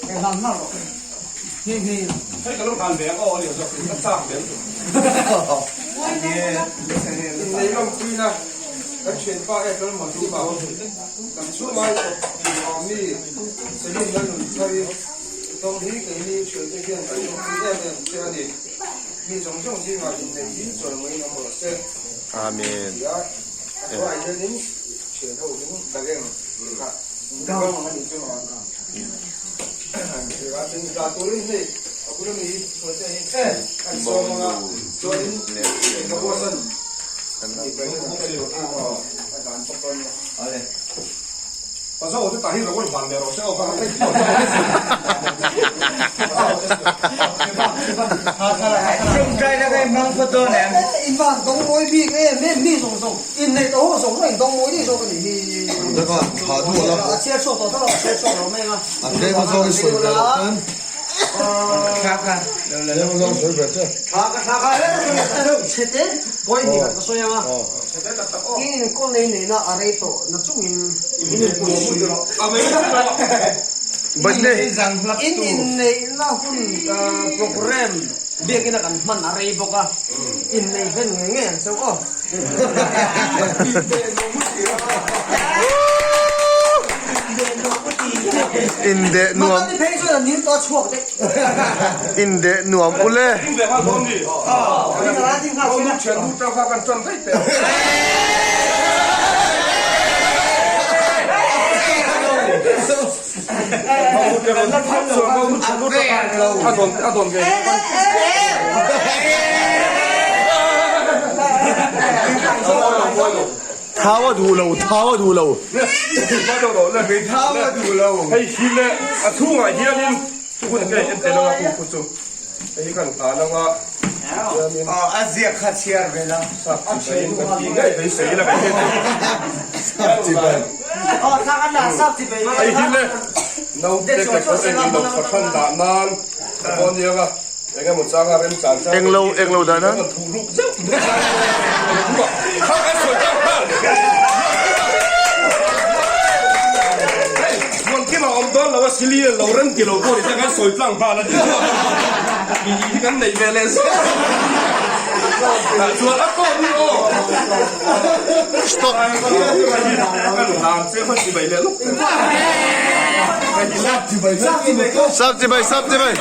Hei ka lo hlan ve ang aw ani zawk in ka chak ve lutuk. Innei lawmpuina kan thianpa e Lalmuan Tumba kan chhungai kawp tur mi Celine Lalnunthari tawng hi keini thiante hian kan lawmpui em em che a ni. Mi zawng zawng zingah inneih hi chawimawiin awm rawh se. Amen. Tia a hnuaiah hianin thian ho in dareng kha dang ang a nih chu maw. A tlem a zawng i sawi ve loh chuan tlem a zawng sawi ve che. Indeh nuam Indeh nuam ule. Thau a duh lo, thau a duh lo. Thau a duh lo. Hei hi le a chhungah hianin chu hun nge en tel anga khu khu chu hei hi kan hlan anga hianin a ziak kha chhiar ve la sap chibai in kan tih ngei beisei la kan hei Sap chibai. Hei hi le naute kekawr eng ilo fahran dah nan a pawh ania nga eng emaw changa remchan chang Englo englo dah nan. Kan thuh ruk zeuh kha kan sawi tang nghal hei Muankima awm dawn lo a sili lo rem ti lo pawh ni se kan sawi tlang nghal a ni mi hi kan neih ve leh zeuh tah chuan a tawk ni aw. Stop. Sap chibai sap chibai.